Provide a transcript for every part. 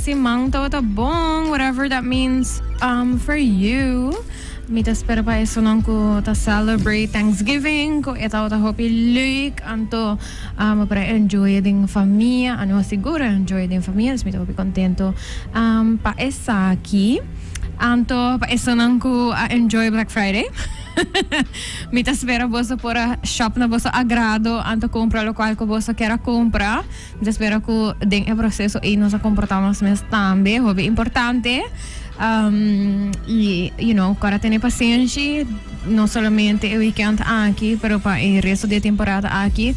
siman tabata bon, whatever that means for you. Mi ta spera pa esunnan ku ta celebrate Thanksgiving ku e tabata hopi leuk anto bo por a enjoy den famia, a no sigur a enjoy den famia, dus mi ta hopi contento pa esaki. Anto pa esunnan ku a enjoy Black Friday mi ta spera boso por a shop na boso agrado anto cumpra locual ku boso kier a cumpra. Mi ta spera ku den e proseso ei nos a komportá nos mes tambe, hopi importante. I you know, kòrda tene pasenshi, no solamente e weekend aki, pero pa e resto di e temporada aki,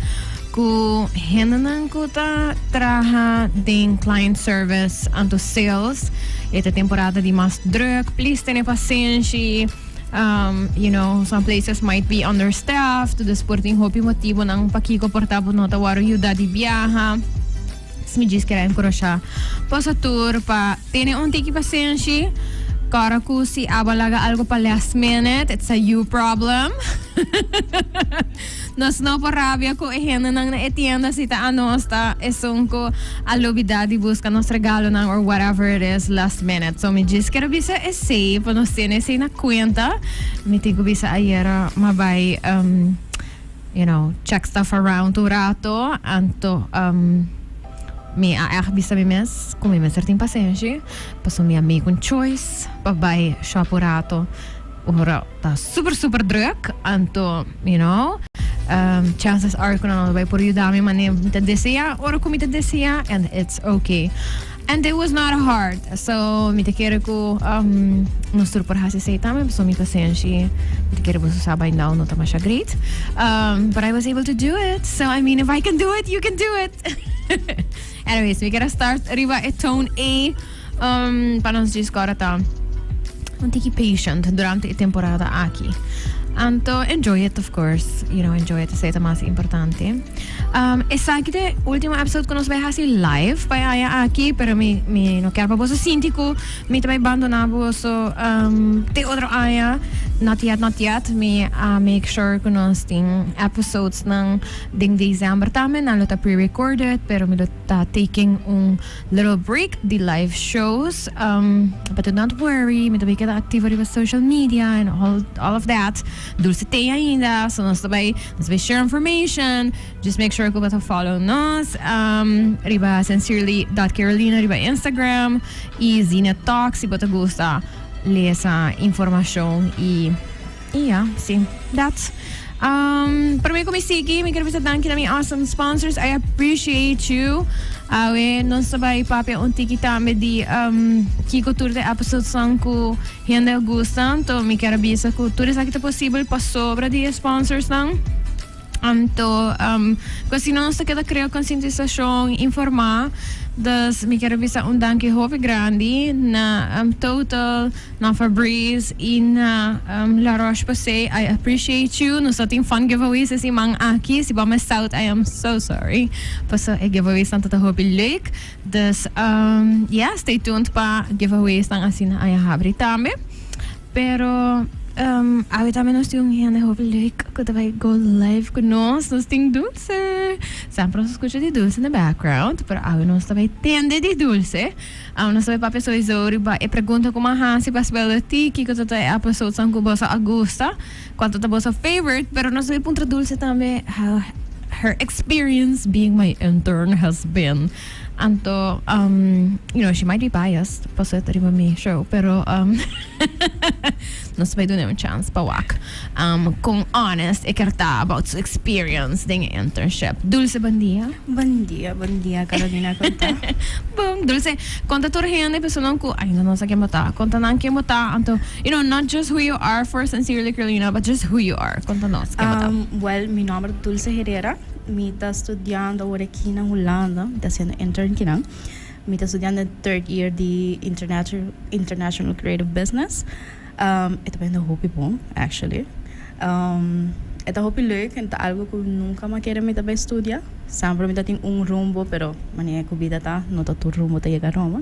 ku hendenan ku ta traha den client service anto sales, e ta temporada di mas drùk, please tene pasenshi. You know, some places might be understaffed, dus por tin hopi motibonan pakiko por ta bo no ta wòrdu yuda di biaha. Mi djis kere enkurashá boso tur pa tene un tiki pasenshi. Kòrda ku si abo a laga algu pa last minute, it's a you problem. Nos no por rabia ku e hendenan na e tienda si ta anos ta esun ku a lubidá di buska nos regalonan or whatever it is last minute. So mi djis kere bisa esei pa nos tene esei na kuenta. Mi tin ku bisa ayera m'a bai you know check stuff around un rato anto mi a ègt bisa mi mes ku mi mester tin pasenshi pasobra mi a make un choice pa bai shop un rato ora Ta super super druk anto you know chances are ku nan no ta bai por yuda mi mane mi ta desea ora ku mi ta desea and it's okay and it was not hard so mi ta kere ku nos tur por hasi esei tambe pasobra mi pasenshi mi ta kere boso sa by now no ta masha great but I was able to do it so I mean if I can do it you can do it anyways mi kere start riba e tone ei. Pa nos djis kòrda ta un tiki patient durante e temporada aki. Anto enjoy it of course, you know, enjoy it, esei ta mas importante. Esaki ta e ultimo episode ku nos bai hasi live pa e aña aki, pero mi mi no kier pa boso sinti ku mi ta bai bandoná boso te otro aña. Not yet, not yet. Mi a make sure ku nos tin episodesnan den december tambe, nan lo ta pre-recorded, pero mi lo ta taking un Little break di live shows but do not worry mi ta bay keda activo riba social media and all all of that Dulce t'ey ainda so nos ta bay nos ta bay share information just make sure cu bo ta follow nos riba sincerely dot carolina riba Instagram y Zina Talks si bo ta gusta lesa informacion y Y ya, si, that's. Prome cu mi sigui, mi quier bisa danki na mi awesome sponsors. I appreciate you. Awe nos ta bay papia un tiki tambe di kico tur de episodes son cu hende a gusta. Anto mi kier a bisa cu tur esaki ta posibel pasobra di e sponsorsnan. Anto cu asina nos ta keda crea concientisacion, informa. Dus mi kier a bisa un danki hopi grandi na Total, na Fabrice y na La Roche Posay. I appreciate you. Nos ta tin fun giveaways e siman aki. Si bo a miss out, I am so sorry. Paso e giveaways nan ta ta hopi leuk. Dus yeah, stay tuned pa giveaways nan asina aya habri tambe. Pero awe tambe nos tin un hende hopi leuk ku ta bai go live ku nos. Nos tin Dulce. Semper nos a skucha di Dulce in the background, pero awe nos ta bai tende di Dulce. Awe nos ta bai papia sowieso riba e pregunta ku mi a hasi pa spill the tea, kiko ta ta e episodesnan ku boso a gusta, kual ta ta boso favorite. Pero nos ta bai puntra Dulce tambe how her experience being my intern has been. Anto, you know, she might be biased pasobra e ta riba mi show, pero nos ta bai dun'e un chance pa wak con honest e kier ta about su experience den e internship. Dulce, bon dia. Bon dia, bon dia Carolina, con ta? Bon, Dulce, conta tur hende personan cu ainda no sa ken bo ta, conta nan ken bo ta, anto, you know, not just who you are for Sincerely Carolina, but just who you are. Conta nos ken bo ta. Well, mi nomber ta Dulce Herrera. Mi ta studiando awor aki na Hulanda, mi ta haciendo intern kinan. Mi ta studiando third year di International Creative Business. E ta bayendo hopi bon actually. E ta hopi leuk en ta algo cu nunca mi a kere mi ta bay studia. Semper mi ta tin un rumbo pero manera cu bida ta no ta tur rumbo ta yega Roma.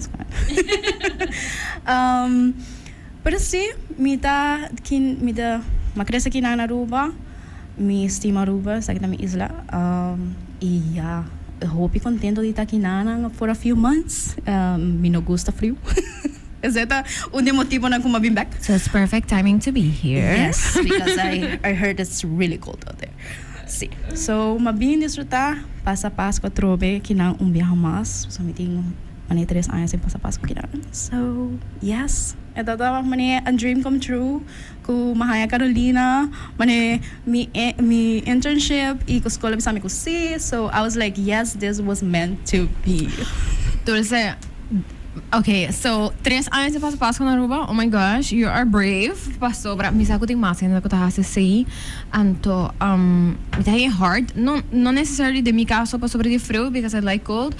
Pero si mi ta mi ta mi a crece aki na Aruba. Mi stima Aruba, esaki ta mi isla. Y ya. Hopi contento di ta aki nan for a few months. Mi no gusta friu. Esey ta un di e motibonan cu mi a bin back. So it's perfect timing to be here. Yes, because I heard it's really cold out there. Si. So mi a bin disfruta, pasa Pascu atrobe kinan un biaha mas. So mi tin mane 3 aña sin pasa Pascu kinan. So, yes. E tabata mane a dream come true cu mi a haya Carolina, mane mi internship y cu school a bisa mi cu si. So I was like, "Yes, this was meant to be." Dulce, okay, so 3 aña sin pasa Pascu na Aruba. Oh my gosh, you are brave. Pasobra, mi sa cu tin mas hende cu ta haci esey. Anto, mi ta hard, no necessarily den mi caso pasobra di friu, because I like cold.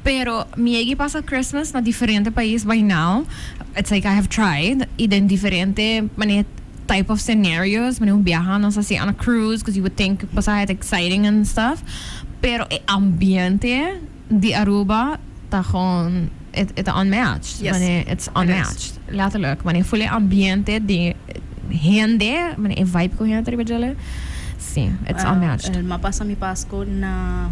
Pero mi a yega pasa Christmas na diferente pais by now. It's like I have tried. Y den diferente mane type of scenarios. Mane un biaha nos a haci on a cruise because you would think pasa het exciting and stuff. Pero e ambiente di Aruba ta gewoon it unmatched. Mane it's unmatched. Letterlijk. Mane full ambiente di hende, mane e vibe cu hende riba djele. Si, it's unmatched. M'a pasa mi Pasco na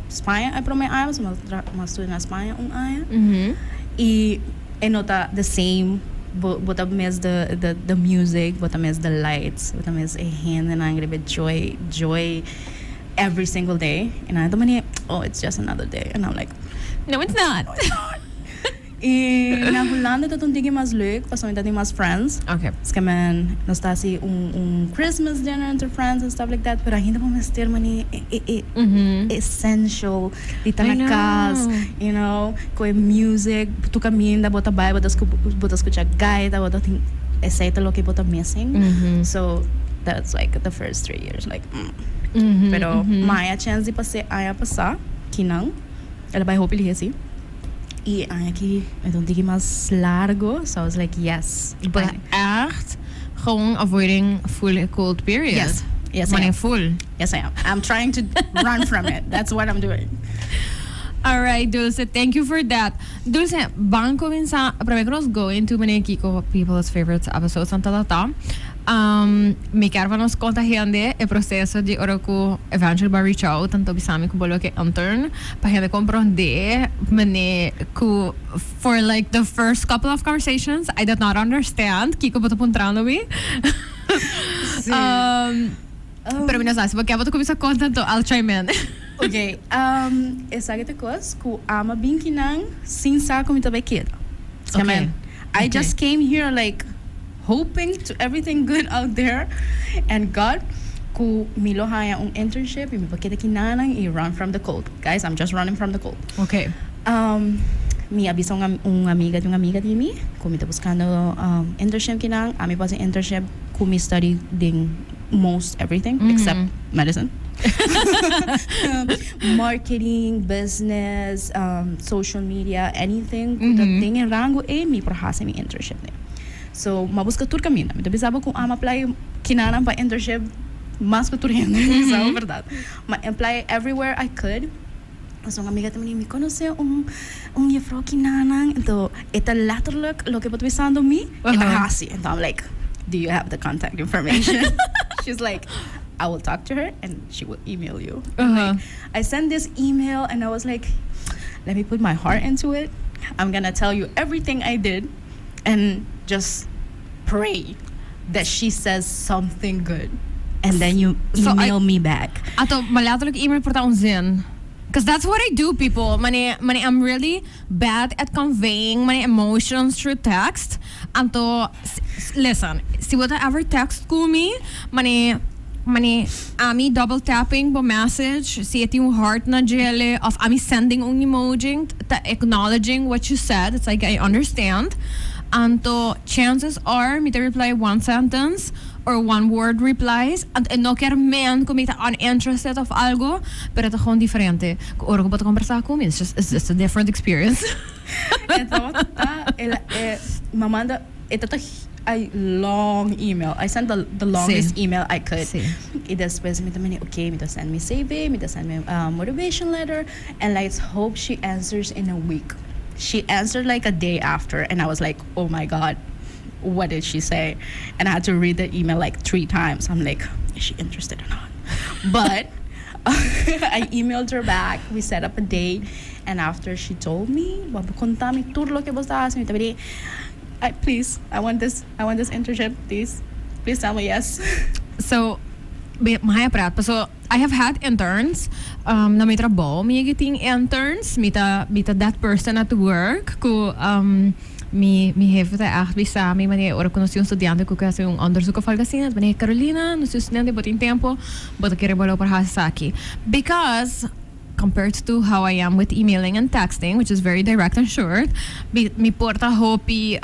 Spaña e prome aña, so m'a studia na Spaña un aña. Y e no ta the same, bo ta miss the music, bo ta miss the lights, bo ta miss e hendenan riba joy, joy every single day. And I mane, "Oh, it's just another day." And I'm like, No, it's not. No, it's not. Y na Hulanda ta un tiki mas leuk, pasobra mi tin mas friends. Kemen, nos ta haci un Christmas dinner entre friends and stuff like that, pero ainda bo mester mane e essential di ta I na cas, know. Cu e music, tur caminda bo ta bay, bo ta scucha gaita, bo ta tin, esey ta loke bo ta missing. So that's like the first 3 years, like. Pero m'a haya chance di pasa aña pasa, kinan, el a bay hopi lihe si. Y aña aki e ta un tiki mas largo, so I was like, "Yes." But echt gewoon avoiding full cold period. Yes, I Wanneer am. Full. Yes, I am. I'm trying to run from it. That's what I'm doing. All right, Dulce, thank you for that. Dulce, ban cuminsa, prome cu nos go into mane kico people's favorite episodes and ta ta ta. Mi kier pa nos conta hende e proceso di ora cu eventually bo a reach out, anto bisami cu bo lo ke intern, pa hende comprende mane cu for like the first couple of conversations I did not understand kico bo ta puntrando mi. Pero mi no sa, si bo kier bo ta cuminsa conta, anto I'll chime in. Ok, esaki ta cos cu ami a bin kinan sin sa cu mi ta bay keda. Men, I just came here like hoping to everything good out there and God cu mi lo haya un internship y mi por keda kinan y run from the cold. Guys, I'm just running from the cold. Mi a bisa un amiga di un amiga di mi cu mi ta buscando internship kinan. Ami por haci internship cu mi study den most everything except medicine. Marketing, business, social media, anything cu ta den e rango ey mi por haci mi internship den. So, m'a busca tur caminda. Mi ta bisa bo cu ami a apply kinanan pa internship mas cu tur hende. Esey ta berdad. M'a apply everywhere I could. So un amiga tambe mi conoce un juffrouw kinanan. Anto, e ta letterlijk loke bo ta bisando mi, e ta haci. Anto I'm like, "Do you have the contact information?" She's like, "I will talk to her and she will email you." Like, I sent this email and I was like, "Let me put my heart into it. I'm gonna tell you everything I did and just pray that she says something good. And then you email me back." Anto, maar letterlijk email por ta un zin. Because that's what I do, people. Mane, mane, I'm really bad at conveying my emotions through text. Anto, listen, si bo ever text cu mi, mane, mane, ami double tapping bo message, si e tin un heart na djele, of ami sending un emoji, ta acknowledging what you said. It's like I understand. Anto, chances are, mi ta reply one sentence or one word replies. And no kier men cu mi ta uninterested of algo, pero ta gewoon diferente. Ora cu bo ta combersa cu mi, it's just a different experience. Anto, ta, el a manda, e ta a long email. I sent the longest email I could. Y despues mi tambe, okay, mi ta send mi CV, mi ta send mi motivation letter, and let's hope she answers in a week. She answered like a day after, and I was like, "Oh my God, what did she say?" And I had to read the email like three times. I'm like, "Is she interested or not?" But I emailed her back, we set up a date, and after she told me, "Bo conta mi tur loke bo ta haci," mi I, "Please, I want this internship, please, please tell me yes." So, m'a pret. So, I have had interns na mi trabou. Mi tin interns, mi ta that person at work ku mi jefe ta echt bisa mi manera ora ku nos tin un studiante ku ke hasi un onderzoek of algo asina, manera, "Carolina, nos tin studiante, bo tin tempo, bo ta kere bo lo por hasi esaki?" Because compared to how I am with emailing and texting, which is very direct and short, mi por ta hopi,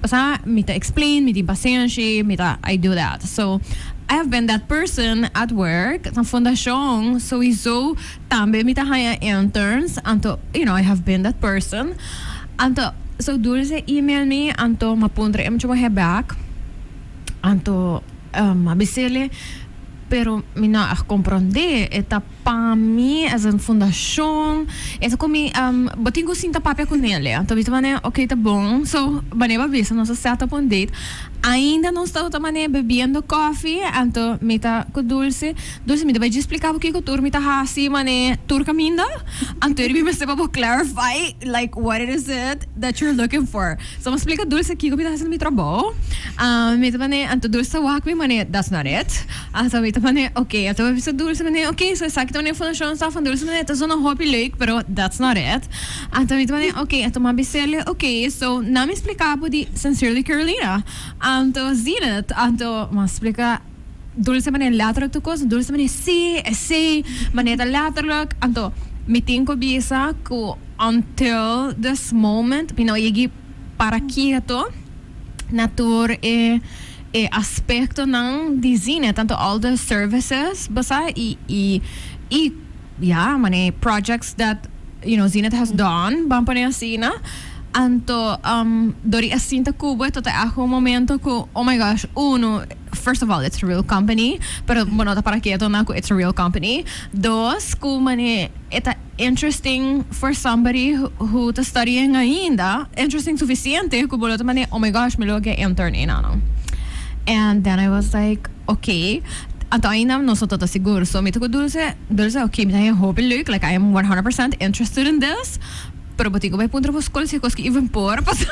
basta mi ta explain, mi tin pasenshi, mi ta, I do that. So, I have been that person at work, na fundacion, sowieso, tambe mi ta haya interns, anto, I have been that person. Anto, so Dulce email mi, anto m'a puntra e mucha back, anto, m'a bisele, "Pero mi no a comprende, e ta pa mi as een fundacion, e ta cu mi, bo tin cu sinta papia cu nele." Anto mi ta mane, "Ok, ta bon." So, mane b'a bisa, nos a set up un date. Ainda nos ta mane bebiendo koffie, anto mi ta cu Dulce, "Dulce, mi ta bay explica kico tur mi ta hasi, mane tur caminda. Anto mi mester pa bo clarify, like, what it is it that you're looking for." So m'a explica Dulce kico mi ta hasi mi trabou. Mi ta mane, anto Dulce ta wak mi mane, "That's not it." Anto mi ta mane, "Ok." Anto mi bisa Dulce mane, "Ok, so esaki ta mane fundacion stuff." And Dulce mane, "Ta zona hopi leuk, pero that's not it." Anto mi ta mane, "Ok." Anto m'a bisele, "Ok, so laga mi explica bo di Sincerely Carolina. Anto Zenith." Anto m'a explica Dulce mane letterlijk tur cos. Dulce mane, "Si, si, mane ta letterlijk." Anto mi tin cu bisa cu until this moment mi no yegi para quieto na tur e aspecto nan di Zenith, tanto all the services, basta y yeah, mane projects that Zenith has done, ban pone asina. Anto dor di a sinta cu bo, ta echt un momento cu, oh my gosh, uno, first of all, it's a real company, pero bueno, ta para quieto na cu it's a real company. Dos, cu mane e ta interesting for somebody who ta studying ainda, interesting suficiente cu bo lo ta mane, "Oh my gosh, mi lo ke intern einan." And then I was like, "Okay." Anto ainda no ta sigur. So mi ta cu Dulce, "Dulce, okay, mi ta hopi leuk, like, I am 100% interested in this. Pero bo tin cu bay puntra bo school si cos cu even por pasa."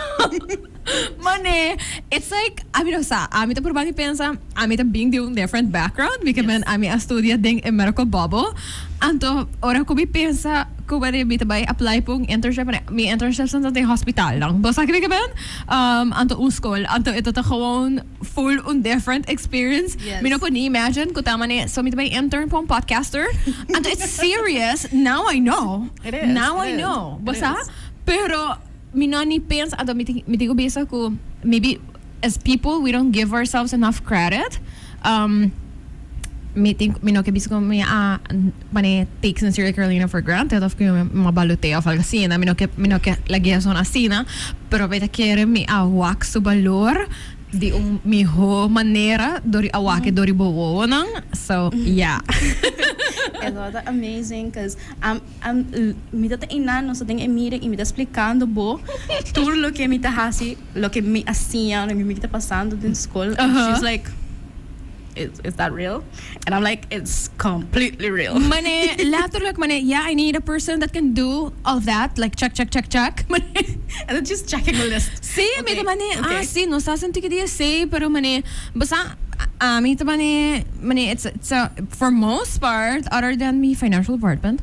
Mane, it's like, ami no sa, ami ta probando pensa, ami ta being di un different background, because yes, ami a studia den e medical bubble. Anto, ora cu mi pensa, cu mane mi ta bay apply pa un internship, mane, mi internship ta den hospital dan. Bo sa kico ben? Anto un school, anto e ta gewoon full un different experience. Mi no por imagine cu ta mane, so mi ta bay intern pa un podcaster. Anto it's serious, now I know. It is, Now it I is. Know. It Bo sa? Is. Pero mi no ni pensa, anto mi tin bisa cu maybe as people we don't give ourselves enough credit. Mi no ke bisa cu mi a mane take Sincerely Carolina for granted of cu mi baloteo of algo asina. Mi no ke lag'e zona asina, pero mi ta kere mi a wak su balor di un miho manera dor di a wak dor di bo wowonan. So, yeah. It's amazing because I'm mi ta einan, nos tin e meeting y mi ta explicando bo tur loke mi ta hasi, loke mi a siña, loke mi ta pasando den school. And she's like, "Is that real?" And I'm like, "It's completely real." Mane, letterlijk, mane, "Yeah, I need a person that can do all of that. Like, check, check, check, check." Mane, And then just checking the list. Si, mi ta mane, ah, si, nos ta sinti cu dia si, pero mane, basta, ami ta mane, it's a, for most part, other than mi financial department,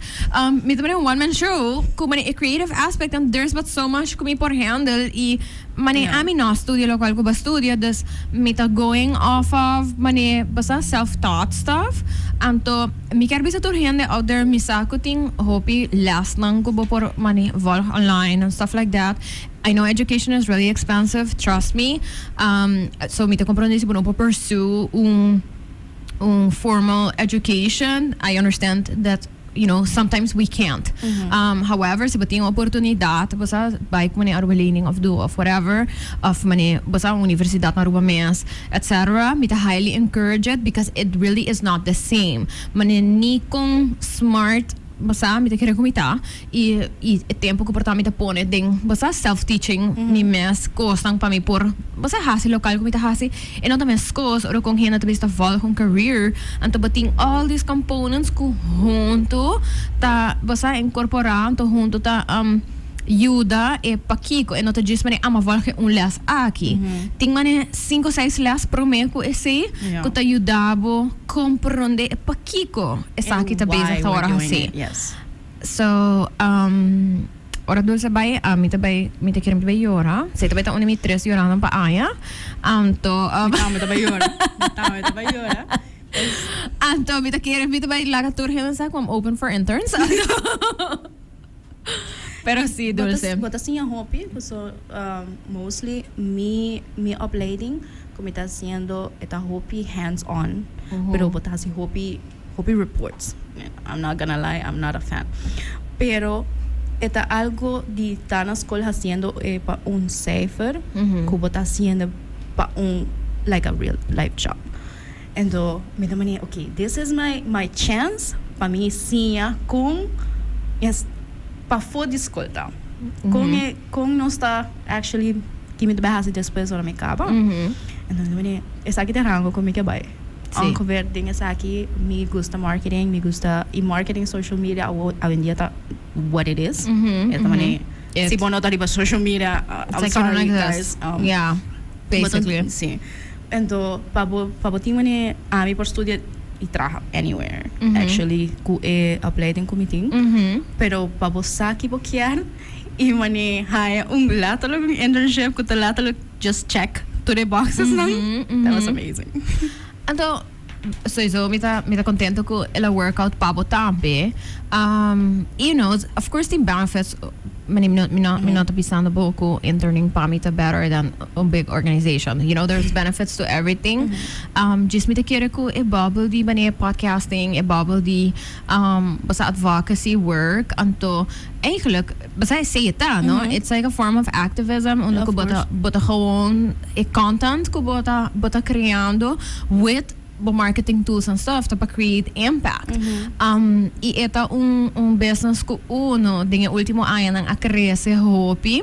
mi ta mane un one man show, cu mane, a creative aspect, and there's but so much cu mi por handle, y mane, ami no studia loke cu bo a studia, dus mi ta going off of, mane, basta self-taught stuff. Anto, mi kier bisa tur hende out there, mi sa cu tin hopi lesnan cu bo por, mane, volg online and stuff like that. I know education is really expensive, trust me. So mi ta comprende si bo no por pursue un formal education. I understand that sometimes we can't. However, si bo tin oportunidad, bo sa, bay cu mane Aruba Lening of do of whatever, of mane, bo sa, universidad na Aruba mes, etc. Mi ta highly encourage it because it really is not the same. Mane ni con smart Bo sa, mi ta kere ku mi ta i i e tempu ku por ta mi ta pone den, bo sa, self teaching mi mes kosnan pa mi por, bo sa, hasi lokal ku mi ta hasi. E no ta meskos ora ku un hende ta bisa ta volg un career, anto bo tin all these components ku huntu ta, bo sa, incorpora, anto huntu ta yuda e pakiko. E no ta djis manera ama volg e un les aki. Tin manera sinku o seis les prome ku esei ku ta yuda bo comprende e pakiko esaki ta bezig ta wòrdu hasí. So, ora Dulce bai, ami ta bai, mi ta kere mi ta bai yora. Esei ta bai ta un di mi tres yoranan pa aña. Anto, Mi tambe ta bai yora. Mi tambe ta bai yora. Anto mi ta kere mi ta bai laga tur hende sa ku I'm open for interns. Pero sí, Dulce. Bo ta siña hopi, paso mostly mi mi opleiding ku mi ta hasiendo e ta hopi hands on, pero bo ta hasi hopi hopi reports. I'm not gonna lie, I'm not a fan. Pero e ta algo di ta na skol hasiendo e pa un cijfer ku bo ta hasiendo pa un like a real life job. Ento mi ta manera ok this is my my chance pa mi siña kon es pafó di skol ta kon e kon nos ta actually ki mi ta bai hasi despues ora mi kaba ento mi ta manera esaki ta rango ku mi ke bai ongeveer den esaki mi gusta marketing mi gusta y marketing social media awo awendia ta what it is e ta manera si bo no ta riba social media I'm sorry guys basically. Si. Anto pa bo pa bo tin manera ami por studia y traha anywhere actually cu e opleiding cu mi tin pero pa bo sa ki bo kier y mane haya un letterlijk un internship cu ta letterlijk just check tur e boxes nan that was amazing. Anto soiso mi ta mi ta contento cu el a work out pa bo tambe you know of course tin benefits mi no mi no mi no ta bisando bo cu interning pa mi ta better than un big organization there's benefits to everything djis mi ta kere cu e bubble di manera podcasting e bubble di bo sa advocacy work anto eigenlijk bo sa esey e ta no it's like a form of activism unda cu bo ta bo ta gewoon e content cu bo ta bo ta creando with bo marketing tools and stuff ta pa create impact y e ta un un business cu uno den e ultimo añanan a crece hopi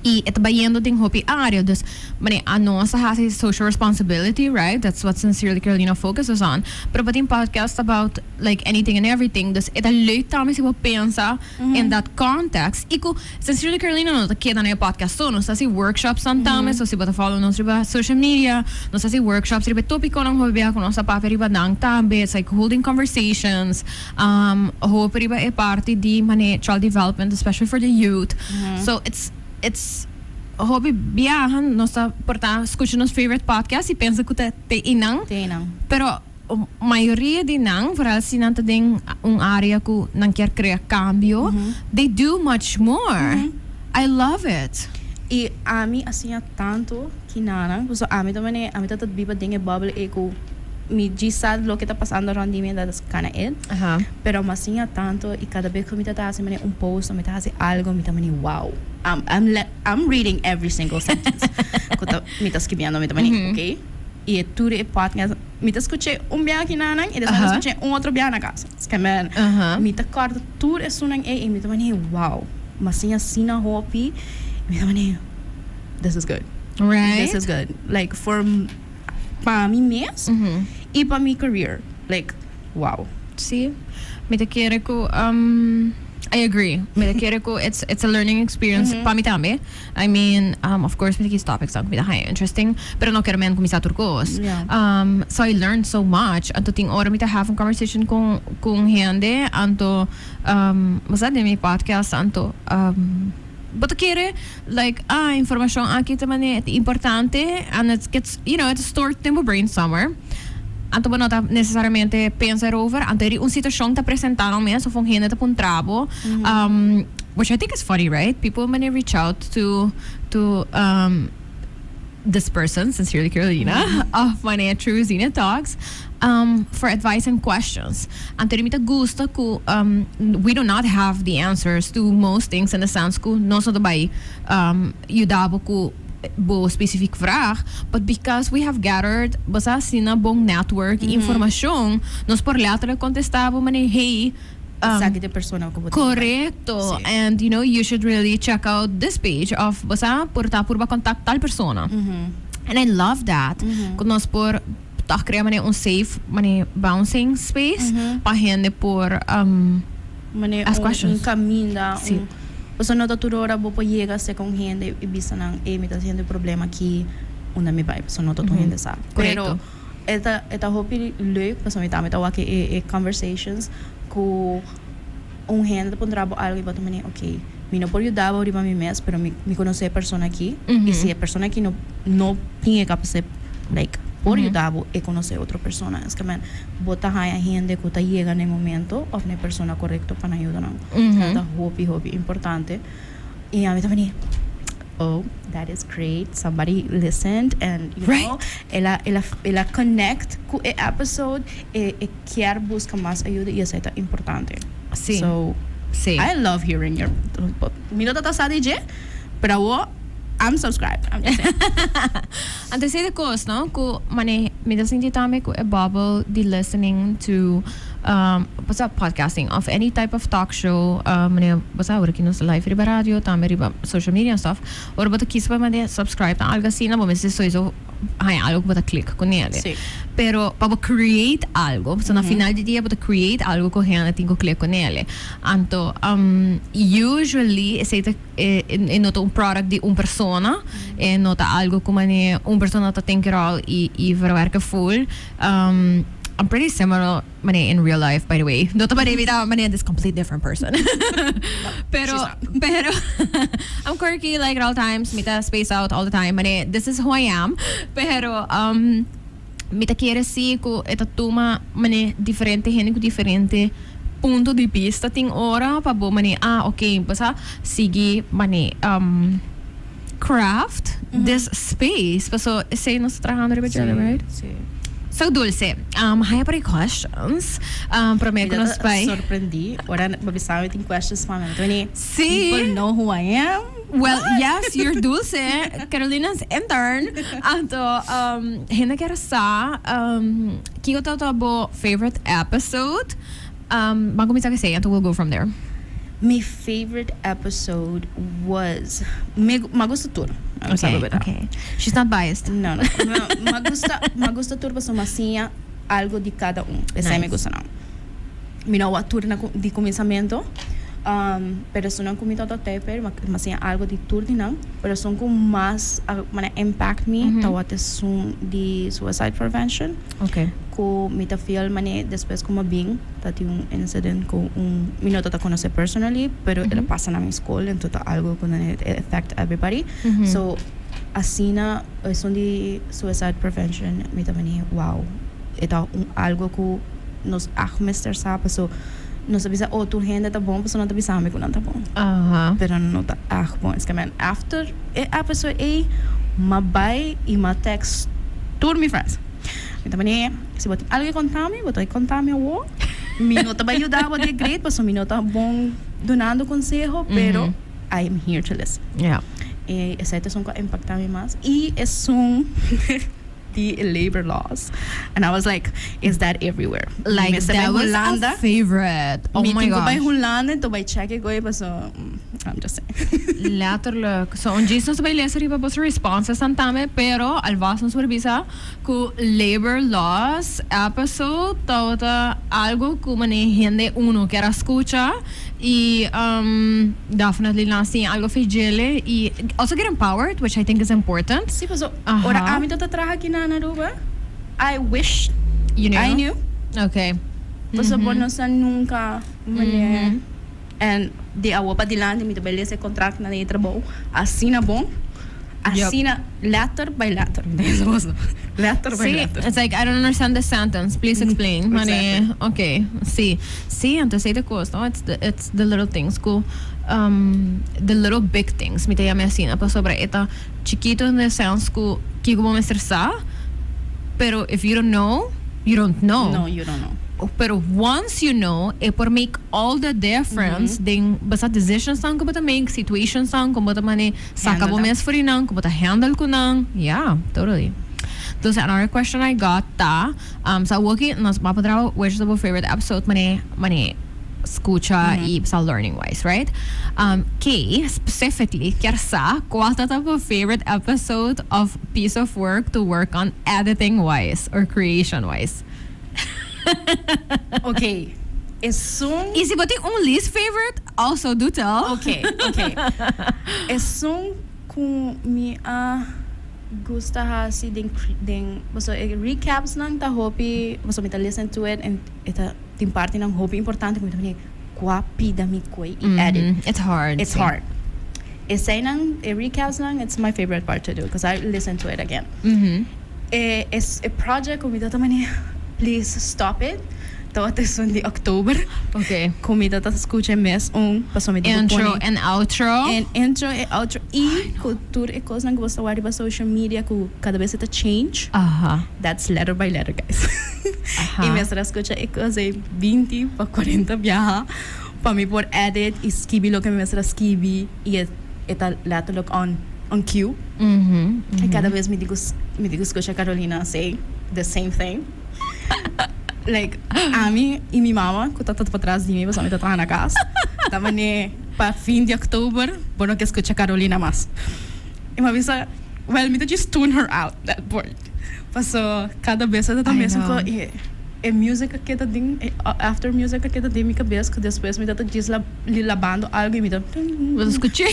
y e ta bayendo den hopi area dus manera anos a haci social responsibility right that's what Sincerely Carolina focuses on pero bo tin podcast about like anything and everything dus e ta leuk tambe si bo pensa in that context y cu Sincerely Carolina no ta keda na e podcast so nos ta haci workshops nan tambe so si bo ta follow nos riba social media nos ta haci workshops riba e topiconan hopi bia cu nos ta papia riba nan tambe it's like holding conversations Hopi riba e parti di mane child development especially for the youth. So it's it's hopi biaha nos ta por ta scucha nos favorite podcast y pensa cu ta te einan. Te einan. Pero mayoria di nan, vooral si nan ta den un area cu nan kier crea cambio, they do much more. I love it. Y ami a siña tanto ki nanan, pasobra ami ta mane, ami ta ta biba den e bubble ey cu mi djis sa loke ta pasando rond di mi and that's kinda it. Pero mi a siña tanto y cada bes cu mi ta ta haci mane un post o mi ta haci algo mi ta mane wow, I'm I'm le I'm reading every single sentence cu ta mi ta scribiendo mi ta mane ok y e tur e podcast mi ta scucha un biaha ki nanan y despues mi ta scucha un otro biaha na casa. Skemen, mi ta kòrda tur esunnan ei i mi ta manera, wow, mi a siña asina hopi. Mi ta manera, this is good. Right? This is good. Like, for pa mi mes i pa mi career. Like, wow. Sí. Mi ta kere ku, I agree. Mi ta kere ku it's it's a learning experience pa mi tambe. I mean, of course mi ta kies topics ku mi ta haña interesting, pero no ker men ku mi sa tur kos. So I learned so much. Anto tin ora mi ta have un conversation ku ku un hende, anto bo sa den mi podcast anto bo ta kere like ah informashon aki ta manera importante and it gets you know it is stored den bo brain somewhere. Anto bo no ta necesariamente pensa erover, anto eri un situacion ta presenta nan mes of un hende ta puntra bo, which I think is funny, right? People mane reach out to to this person, Sincerely Carolina, of mane through Zenith Talks for advice and questions. Anto eri mi ta gusta cu we do not have the answers to most things in the sense cu nos no ta bay yuda bo cu bo specifiek vraag, but because we have gathered bo sa asina bon network y informacion, nos por letterlijk contesta bo manera, hey, Esaki ta e persona ku bo tin ku bai. Korekto. Sí. And you know, you should really check out this page of bo sa por ta purba contact tal persona. And I love that ku nos por tòg krea manera un safe manera bouncing space pa hende por Manera ask un questions. un kaminda, Sí. un pasobra no ta tur ora bo por yega serka un hende i bisa nan, ey mi ta sinti un problema aki, unda mi bai? Pasobra no ta tur hende sa. Korekto. Pero e ta hopi leuk pasobra mi tambe ta wak e conversations ku un hende ta puntra bo algo i bo ta manera, ok, mi no por yuda bo riba mi mes, pero mi konosé e persona aki i si e persona aki no tin e kapasidat like por yuda bo, e konosé otro persona. Es ke men bo ta haña hende ku ta yega na e momento òf na e persona korekto pa nan yuda nan. Esaki ta hopi hopi importante i ami ta manera, "Oh, that is great, somebody listened and el a connect ku e episode, e kier buska mas ayuda i esei ta importante." So I love hearing your, mi no ta sa di dje, pero awor I'm subscribed, I'm just saying. Anto esei ta kos, no? Ku mane mi ta sinti tambe ku e bubble di listening to bo sa podcasting of any type of talk show, mane bo sa ora ki nos ta live riba radio tambe riba social media and stuff, ora bo ta kis pa mane subscribe na algo asina bo mester soiso haña algo ku bo ta click ku nele. Pero pa bo create algo, so na final di dia bo ta create algo ku hende tin ku click ku nele. Anto usually esei ta e no ta un product di un persona, e no ta algo ku mane un persona ta think it all i verwerken full. I'm pretty similar mane in real life, by the way. No ta mane mi ta mane this complete different person. Pero pero I'm quirky like at all times, mi ta space out all the time, mane this is who I am. Pero mi ta kere si ku e ta tuma mane diferente hende ku diferente punto di bista tin ora pa bo mane, ah, ok, bo sa sigui mane craft this space paso esey nos ta trahando riba djele, right? Sí. So Dulce, haya por e questions prome ku nos bai. Mi ta sorprendí ora bo bisa mi tin questions pa mi. Mi ta bini, Sí. People know who I am. Well, yes, you're Dulce, Carolina's intern. Anto, hende kier sa kiko ta bo favorite episode? Ban kuminsá ku esei, anto we'll go from there. Mi favorite episode was, mi a gusta tur. Okay, okay. She's not biased. No, no. Mi a gusta, mi a gusta tur pasobra mi a siña algo di kada un. Esei mi gusta nan. Mi no a wak tur na di kuminsamentu, pero esunnan ku mi tabata tei mi a siña algo di tur di nan. Pero esun ku mas a manera impact mi tabata esun di suicide prevention. Okay. Ku mi ta feel manera despues ku mi a bin ta tin un incident ku un mi no tabata konosé personally pero el a pasa na mi skol enton ta algo ku nan e affect everybody. So asina esun di suicide prevention mi ta manera wow e ta un algo ku nos ag mester sa paso nos ta bisa oh tur hende ta bon paso nan ta bisa mi ku nan ta bon pero no ta ag bon esaki men after e episode ey m'a bai y m'a text tur mi friends mi ta manera si bo tin algo ke konta mi bo ta konta mi awor mi no ta bai yuda bo di great paso mi no ta bon dunando conseho pero I am here to listen y esei ta esun ku a impacta mi mas y esun di labor laws and I was like, is that everywhere? Like that was a favorite. Oh my Mi tin ku bai gosh. Hulanda enton bai check e goe paso I'm just saying. Letterlijk. So un djis nos ta bai lesa riba boso responses nan tambe, pero alvast nos por bisa ku labor laws episode tabata algo ku mane hende uno kier a skucha y definitely nan a siña algo fi djele y also get empowered, which I think is important. Sí, paso ora ami ta traha aki na Aruba, I wish You knew? I knew. Okay. Paso bo no sa nunca manera. And di awo pa dilanti mi ta bai lesa e contract nan di trabou asina bon, asina letter by letter. Letter by Sí, letter. it's like, "I don't understand this sentence, please explain." Mane, okay, sí. Sí, anto esei ta cos, no? It's the little things cu, the little big things, mi ta yama asina, pasobra e ta chikito in the sense cu kico bo mester sa, pero if you don't know, you don't know. No, you don't know. Pero once you know, e por make all the difference den basta decisions nan cu bo ta make, situations nan cu bo ta mane saca bo Handle. mes for di nan, cu bo ta handle cu nan. Yeah, totally. Entonces, another question I got ta, so awoki nos mapa traha which is bo favorite episode, mane, mane. scucha y sa learning wise, right? Kay specifically kier sa cual ta ta bo favorite episode of piece of work to work on editing wise or creation wise? Ok, esun. Y si bo tin un least favorite, also do tell. Ok, ok. Esun cu mi a gusta haci den den pasobra e recaps nan ta hopi pasobra mi ta listen to it en e ta tin partinan hopi importante cu mi ta mira cua pida mi coy y edit. It's hard. It's hard. Eseinan e recaps nan it's my favorite part to do cause I listen to it again. E e project cu mi ta ta mane please stop it tabata esun di october. Ok. Cu mi ta ta scucha e mes un pasobra mi ta Intro pone and outro. En intro e outro y cu tur e cosnan cu bo ta wak riba social media cu cada bes e ta change. That's letter by letter guys. Y mi a estar a scucha e cos ey 20 pa 40 biaha pa mi por edit y skibi loke mi mester a skibi y e e ta letterlijk on on cue. Y cada bes mi tin cu mi tin cu scucha Carolina say the same thing. Like ami y mi mama cu ta ta patras di mi pasobra mi ta traha na cas ta mane pa fin di october bo no ke scucha Carolina mas. Y mi a bisa well mi ta just tune her out that part. Paso cada bes e ta mesun cos y e music a keda den e after music a keda den mi cabes cu despues mi ta ta djis labando algo y mi ta Bo ta scucha.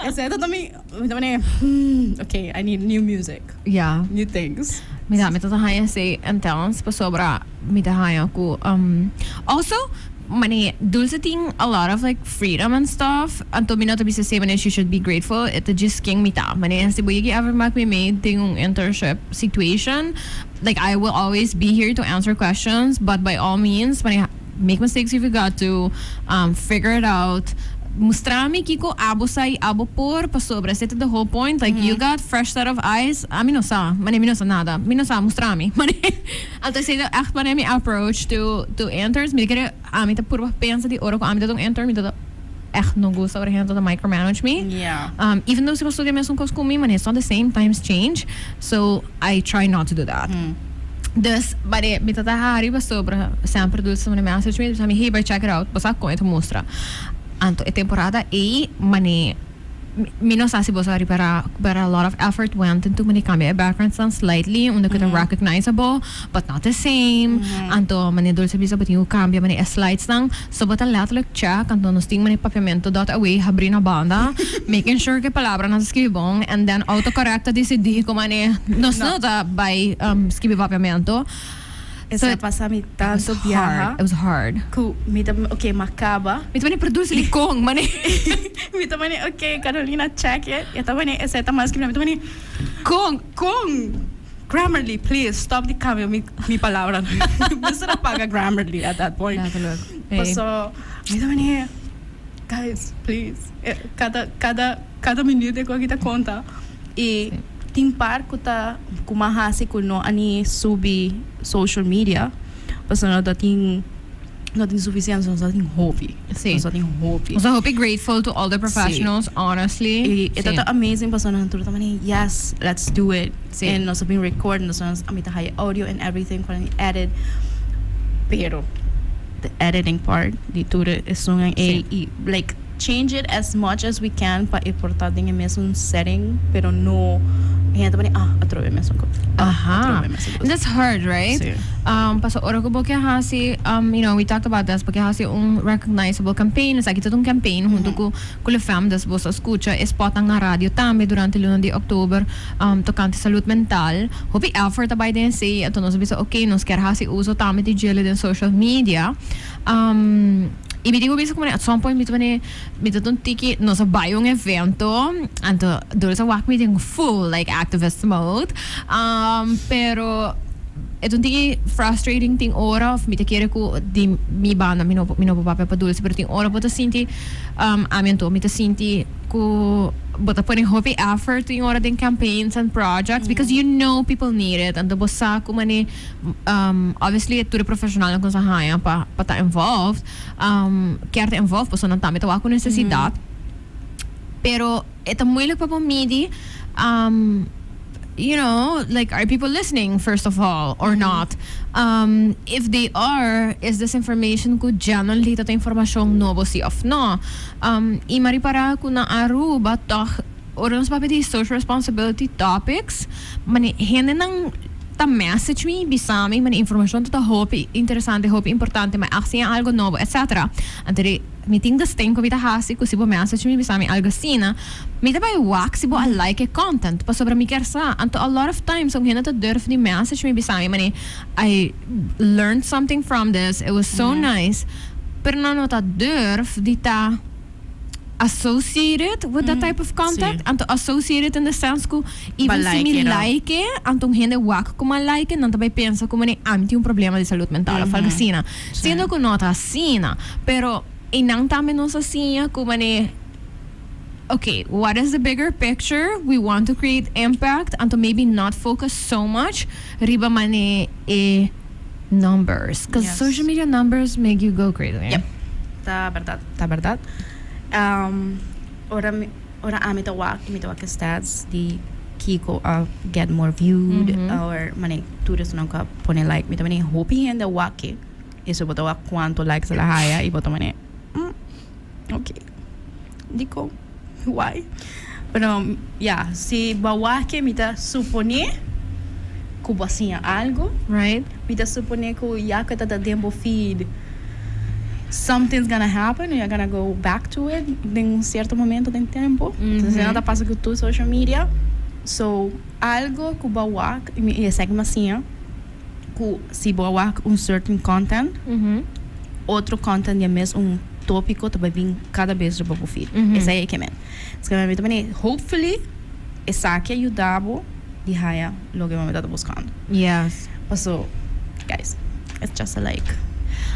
Esey ta ta mi mi ta mane hmm ok I need new music. Ya. New things. Mira mi ta ta haña esey intense pasobra mi ta haña cu also mane Dulce tin a lot of like freedom and stuff anto mi no ta bisa esey mane she should be grateful e ta djis ken mi ta mane si bo yegi ever mak mi mee den un internship situation like I will always be here to answer questions but by all means mane make mistakes if you got to figure it out mustra mi kiko abo sa y abo por pasobra esey ta the whole point like you got fresh set of eyes ami no sa mane mi no sa nada mi no sa mustra mi mane anto esey ta echt mane mi approach to to interns mi ta kere ami ta purba pensa di ora cu ami ta un intern mi ta echt no gusta ora hende ta micromanage mi even though si bo studia mesun cos cu mi mane it's not the same times change so I try not to do that. Dus, mane, mi ta ta hari pasobra semper Dulce manda message mi, bisa mi, hey, bai check it out, bo sa con e ta mustra. Anto e temporada ey, mane, mi no sa si bo sa ripara, but a lot of effort went into mane cambia e backgrounds nan slightly, unda cu ta recognizable, but not the same. Anto, mane Dulce a bisa bo tin cu cambia mane e slides nan, so bo ta letterlijk check, anto nos tin mane papiamento dot away habri na banda, making sure cu e palabranan ta scribi bon, and then autocorrect ta dicidi cu mane nos no ta bay scribi papiamento. Esei a pasa mi tanto biaha. It was hard. Cu mi ta, ok, m'a caba. Mi ta mane produce di con, mane. Mi ta mane, ok, Carolina, check it. E ta mane, esei ta mal scribi. Mi ta mane, Con? Con? Grammarly, please, stop di cambia mi mi palabranan. Mester a paga Grammarly at that point. Letterlijk. Hey. Paso, mi ta mane, guys, please. Cada, cada, cada minuut e cu aki ta conta. Y tin par cu ta, cu m'a haci cu no a ni subi social media, pasobra no ta tin. No tin suficiente, nos a tin hopi. Sí. Nos a tin hopi. Nos ta hopi grateful to all the professionals, honestly. Y e Sí. ta amazing pasobra nan tur ta mane, yes, let's do it. Sí. En nos a bin record, nos a mi ta haya audio and everything pa nan edit. Pero the editing part di tur esunnan ey Sí. y like change it as much as we can pa e por ta den e mesun setting, pero no hende ta mane, ah, atrobe e mesun cos. Ah, Aha. atrobe e mesun cos. That's hard, right? Sí. Paso ora cu bo ke haci, you know, we talked about this, bo ke haci un recognizable campaign, esaki ta un campaign hunto cu cu Le Femme, dus bo sa scucha e spotnan na radio tambe durante luna di october, tocante salud mental. Hopi effort a bay den esey, anto nos a bisa, ok, nos kier haci uso tambe di djele den social media. Y mi tin cu bisa cu at some point mi ta mane, mi ta un tiki, nos a bay un evento, anto Dulce a wak mi den full like activist mode, pero e ta un tiki frustrating tin ora of mi ta kere cu di mi banda mi no mi no por papia pa Dulce, pero tin ora bo ta sinti, ami anto mi ta sinti cu bo ta pone hopi effort tin ora den campaigns and projects because you know people need it, anto bo sa cu mane. Obviously tur e profesionalnan ku nos a haña pa pa ta involved kier ta involved pasobra nan tambe ta wak ku nesesidat pero e ta moeilijk pa bo midi. Like, are people listening, first of all, or not? If they are, is this information ku genuinely ta informashon nobo, si of no? I m'a ripará ku na Aruba, toch, ora nos papia di social responsibility topics, mane hendenan ta message mi, bisami, mane informashon ta hopi interesante, hopi importante, ma echt siña algo nobo, etc. Anto mi tin this thing ku mi ta hasi, ku si bo message mi, bisami algo asina, mi ta bai wak si bo a like e content, pasobra mi kier sa. Anto a lot of times, un hende ta durf di message mi, bisami, mane, "I learned something from this, it was so nice," pero nan no ta durf di ta associated with that type of content. Anto associated in the sense ku even Ba si mi like it, oh. like it, anto un hende wak ku m'a like it, nan ta bai pensa ku mane ami tin un problema di salud mental of algo asina. Siendo ku no ta asina, pero einan tambe nos a siña ku mane, okay, what is the bigger picture? We want to create impact, anto maybe not focus so much riba mane e numbers. Because social media numbers make you go crazy. Yep. Ta bèrdat, ta bèrdat. Ora ami ta wak, mi ta wak e stats di kiko a get more viewed or mane tur esnan ku a pone like. Mi ta mane hopi hende a wak e. Eso bo ta wak kuantu likes el a haya i bo ta mane, okay. Dikon? Why? Pero ya, si bo a wak e, mi ta suponé ku bo a siña algu. Mi ta suponé ku ya ku e ta den bo feed, something's gonna happen, you're gonna go back to it den un sierto momento den tempu. Asina ta pasa ku tur social media. So, algu ku bo a wak, i esaki mi a siña, ku si bo a wak un certain content, otro content di e mes un tópiko ta bai bin kada bes riba bo feed. Esei e ke men. Esaki mi ta pone, hopefully esaki a yuda bo di haya loke bo ta buskando. Paso, guys, it's just a like.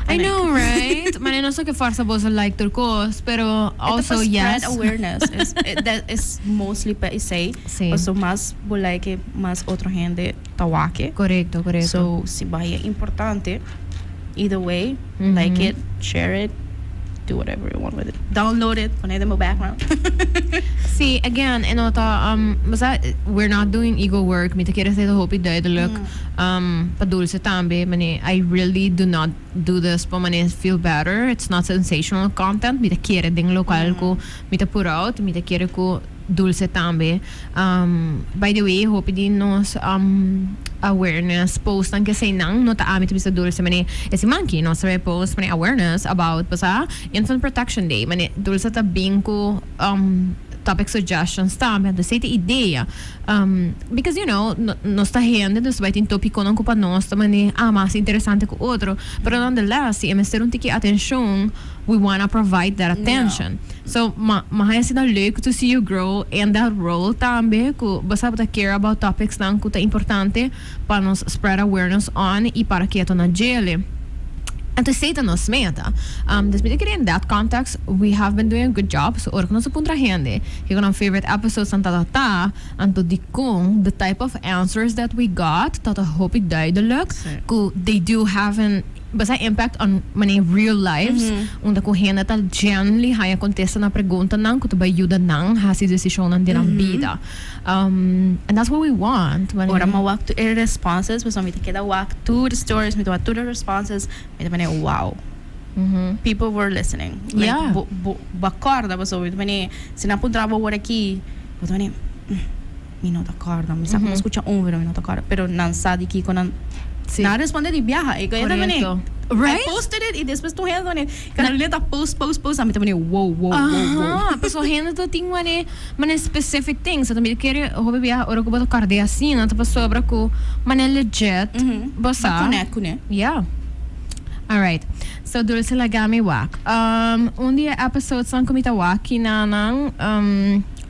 I know, right? Mane no so ke forsa boso like tur kos, pero also yes. Spread awareness. That is mostly pa esei. Paso mas bo like, mas otro hende ta wak e. Korekto. So, si bo haya importante, either way, like it, share it, do whatever you want with it. Download it, pone den bo background. Sí, again, e no ta, basta, we're not doing ego work. Mi ta kere esei ta hopi duidelijk pa Dulce tambe. Mane, I really do not do this pa mane feel better. It's not sensational content. Mi ta kere den lokual ku mi ta put out. Mi ta kere ku Dulce tambe. By the way, hopi di nos awareness post nan kesei nan no ta ami ta bisa Dulce, mane e siman ki nos ta bay post mane awareness about basa Infant Protection Day, mane Dulce ta bin ku topic suggestions tambe, anto esei ta idea because nos ta hende, nos ta bay tin topiconan ku pa nos ta mane ah mas interesante ku otro, pero nonetheless si e mester un tiki atencion, we wanna provide that attention. So, ma ma haya asina leuk to see you grow in that role tambe, ku bo sa bo ta care about topics nan ku ta importante pa nos spread awareness on i para keto na djele. Anto esei ta nos meta. Dus mi ta kere in that context we have been doing a good job. So ora ku nos a puntra hende kiko nan favorite episodes nan tabata ta, anto dikon the type of answers that we got tabata hopi duidelijk ku they do have an basa impact on mane real lives, unda ku hende ta genuinely haña kontesta na preguntanan ku ta bai yuda nan hasi desishonnan den nan bida. And that's what we want. Mane. Ora mi a wak tur e responses, pasobra mi ta keda wak tur e stories, mi ta wak tur e responses, mi ta mane wow. People were listening. Like bo bo bo a kòrda pasobra mi ta mane si nan puntra bo awor aki, bo ta mane mi no ta kòrda, mi sa ku mi a skucha un pero mi no ta kòrda, pero nan sa di kiko nan nan a responde di biaha i ta mane I posted it i despues tur hende ta mane Carolina ta post post post ami ta mane wow wow wow wow. Aha, pasobra hende ta tin mane mane specific things, ta mi kere hopi biaha ora ku bo ta kòrda e asina ta pasobra ku mane legit bo sa. Bo connect kuné. Yeah. Alright. So Dulce, laga mi wak. Un di e episodes nan ku mi ta wak kinanan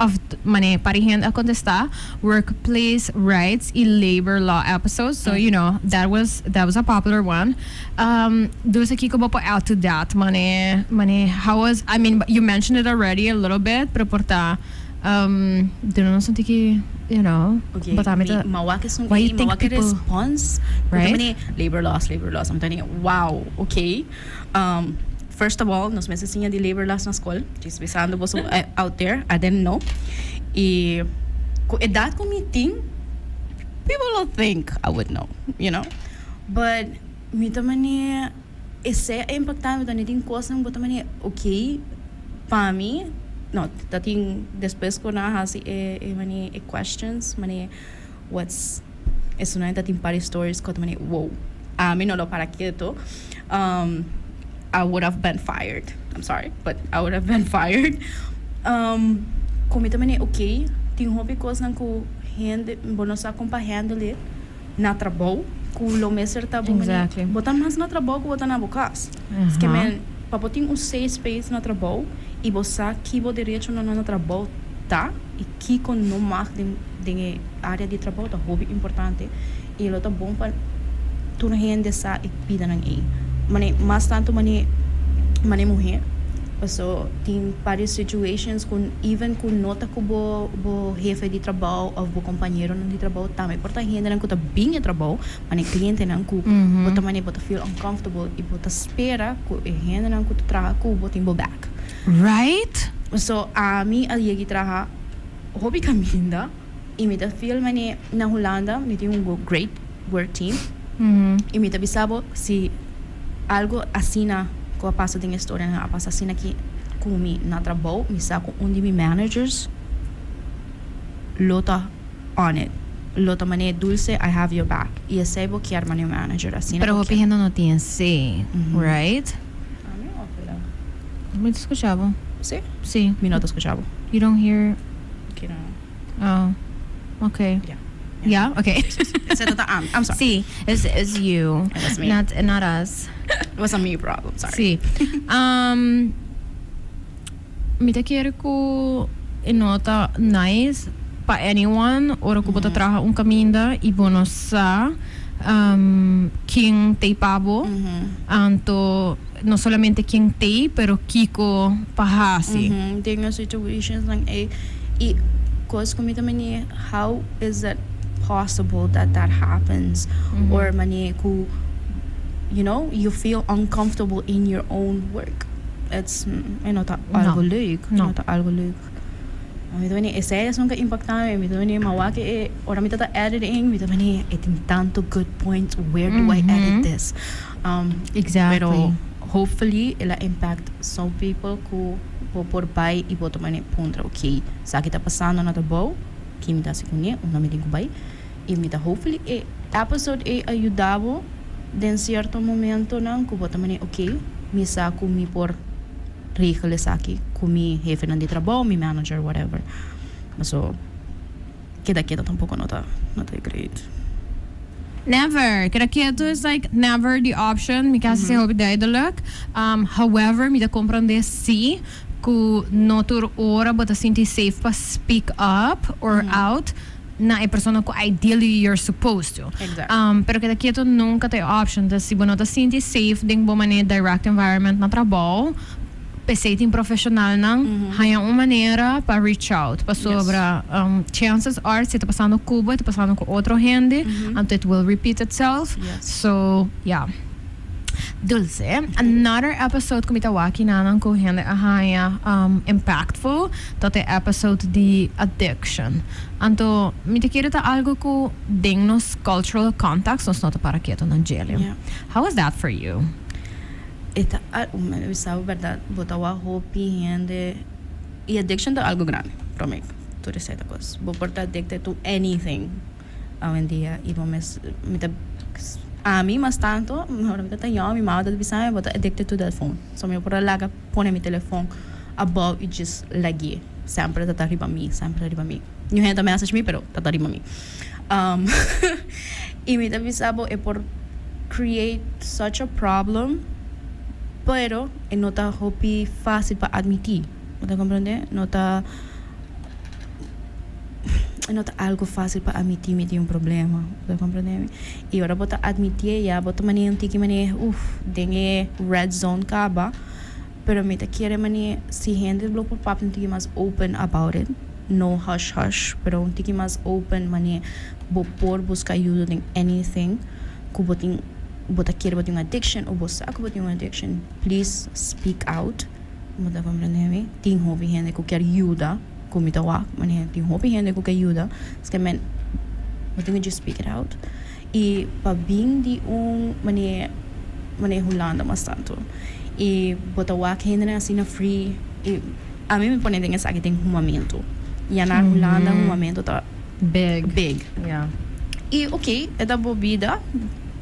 of mane pari hende a contesta workplace rights y labor law episodes, so that was a popular one. Dulce, kiko bo por add to that? Mane how was, I mean, you mentioned it already a little bit, pero por ta duna nos un tiki Okay, but ami ta mi m'a wak esun why you ei, think m'a wak e people response ku ta mane labor laws, labor laws. I'm thinking, wow, okay. First of all, nos mester siña di labor laws na skol. Just bisando boso out there, I didn't know. I ku edat ku mi tin. People will think I would know. But mi ta manera esey a impacta mi, donde tin cosnan bo ta manera okay pa mi, no, ta tin despues cu nan a haci e e manera e questions manera what's esunnan ta tin par di stories cu ta manera wow, ami no lo para keto, I would have been fired, I'm sorry but I would have been fired. Cu mi ta manera okay tin hopi cosnan cu hende bo no sa con pa handle it na trabou cu lo mester ta bo manera bo ta mas na trabou cu bo ta na bo cas. Esque men pa bo tin un safe space na trabou y bo sa ki bo derechonan na trabou ta y kico no mag den den e area di trabou ta hopi importante y lo ta bon pa tur hende sa e bidanan ey. Mane mas tanto mane mane muher paso tin varios situations cu even cu no ta cu bo bo hefe di trabou of bo compañeronan di trabou tambe por ta hendenan cu ta bin e trabou mane clientenan cu bo ta mane bo ta feel uncomfortable y bo ta spera cu e hendenan cu ta traha cu bo tin bo back. Right? So ami a yegi traha hopi caminda y mi ta feel mane na Hulanda mi tin un great work team y mi ta bisa bo si algo asina cu a pasa den e storianan a pasa asina aki cu mi na trabou mi sa cu un di mi managers lo ta on it lo ta mane Dulce, I have your back y esey bo kier mane un manager asina. Pero hopi hende no tin esey, right? Ami of la. Mi ta scucha bo. Si? Si. Mi no ta scucha bo. You don't hear. Kina. Oh, okay. Yeah. Yeah? Okay. Esey ta ami. I'm sorry. Si, it's you. It was me. Not us. It was a me problem, sorry. Si. Mi ta kere ku e no ta nice pa anyone ora ku bo ta traha un kaminda i bo no sa ken t'ei pa bo. Anto no solamente ken t'ei pero kiko pa hasi. Den e situationsnan ei i kos ku mi ta meni how is it possible that that happens or manera ku you know you feel uncomfortable in your own work. It's e no ta algo leuk. No. No ta algo leuk. Mi ta bini esei esun ke impacta mi. Mi ta bini ma wak e ora mi ta ta editing mi ta bini e tin tanto good points where do I edit this. Exactly. Pero hopefully el a impact some people ku bo por bai i bo ta bini puntra ok esaki ta pasando na trabou ki mi ta hasi kuné unda mi tin ku bai i mi ta hopefully e episode ei a yuda bo den cierto momentonan cu bo ta mane ok mi sa cu mi por regel esaki cu mi hefenan di trabou, mi manager whatever. Paso keda keto tampoco no ta no ta great. Never! Keda keto is like never the option, mi casi si hopi duidelijk. However mi ta comprende si cu no tur ora bo ta sinti safe pa speak up or out. Na e persona cu ideally you're supposed to. Pero keda keto nunca ta e option. Entonces si bo no ta sinti safe den bo manera direct environment na trabou, p'esey tin profesionalnan haña un manera pa reach out. Pasobra chances are si e ta pasando cu bo, e ta pasando cu otro hende, anto it will repeat itself. So, yeah. Dulce, another episode ku mi ta wak kinanan ku hende a haña impactful ta te episode di addiction. Anto mi ta kere ta algo ku den nos cultural context nos no ta para keto na djele. How was that for you? E ta algo, mi bisa bo berdad, bo ta wak hopi hende y addiction ta algo grandi, prome tur esei ta kos. Bo por ta addicted to anything. Awendia y bo mes mi ta ami mas tanto ora mi ta ta yòn mi mama ta bisa mi bo ta addicted to that phone so mi por a laga pone mi telefon abou y just lag'e semper ta ta riba mi semper ta riba mi niun hende ta message mi pero ta ta riba mi y mi ta bisa bo e por create such a problem pero e no ta hopi facil pa admiti bo ta comprende no ta. E no ta algo fácil pa admití mi tin un problema. Bo ta comprendé mi? I ora bo ta admitié ya bo ta manera un tiki manera uf den e red zone kaba. Pero mi ta kere manera si hende lo por papia un tiki mas open about it, no hush hush, pero un tiki mas open manera bo por buska ayuda den anything ku bo tin bo ta kere bo tin un addiction o bo sa ku bo tin un addiction, please speak out. Bo ta comprendé mi? Tin hopi hende ku kier yuda. Ku mi ta wak, manera tin hopi hende ku ke yuda, esaki men Bo tin ku just speak it out. I pa bin di un manera manera Hulanda mas tantu i bo ta wak hendenan asina free i ami mi pone den esaki den humamentu. Ya na Hulanda humamentu ta Big. big. Yeah. I ok e ta bo bida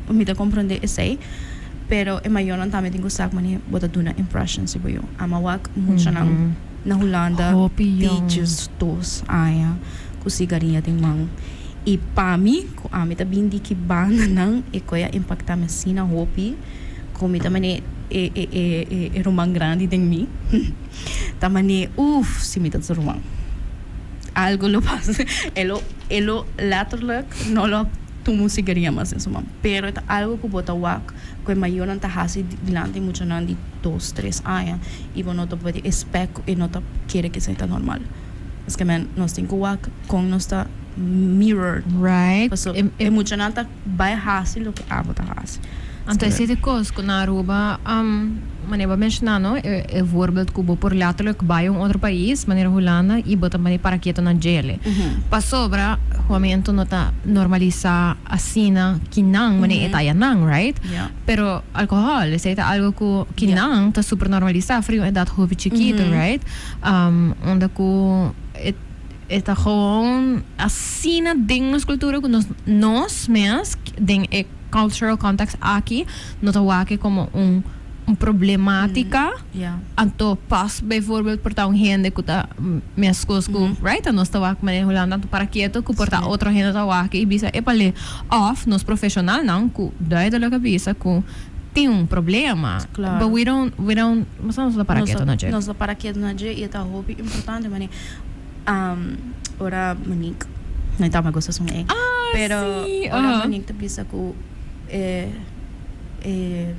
mi ta komprende esei pero e mayornan tambe tin ku sa manera bo ta duna impression si bo yu. Ama wak muchanan na Hulanda Hopi di yong. 12 aña ku sigaria den man. I pa mi, ku ami ta bin di ki bandanan e koe a impaktá mi asina hopi, ku mi ta manera e e e e ruman grandi den mi ta manera uf si mi ta su ruman algo lo pasa e lo e lo letterlijk no lo tuma un sigaria mas den su man pero e ta algo ku bo ta wak ku e mayornan ta hasi dilanti muchanan di dos tres aña i bo no ta por expect ku e no ta kere ku esei ta normal. Paske men nos tin ku wak kon nos ta mirror. Right. Paso e muchanan ta bai hasi loke abo ta hasi. Anto esei ta e kos ku na Aruba manera bo a menshona no e voorbeeld ku bo por letterlijk bai un otro pais manera Hulanda i bo ta mane para keto na djele. Pasobra huamento no ta normalisa asina kinan manera e ta ayanan right. Pero alcohol esei ta algo ku kinan ta super normalisa for di un edat hopi chikito right. Unda ku e e ta gewoon asina den nos kultura ku nos nos mes den e cultural context aki no ta wak e komo un un problematica. Anto pas bijvoorbeeld por ta un hende ku ta meskos ku right nos ta wak manera Hulanda anto para keto ku por ta otro hende ta wak i bisa epale of nos profesionalnan ku duidelijk a bisa ku tin un problema. Claro. But we don't, we don't, nos no ta para keto na dje. Nos ta para keto na dje y e ta hopi importante mane ora Monique, no ta me gusta su e. Ah, Pero si, ora aha. Monique ta bisa cu e e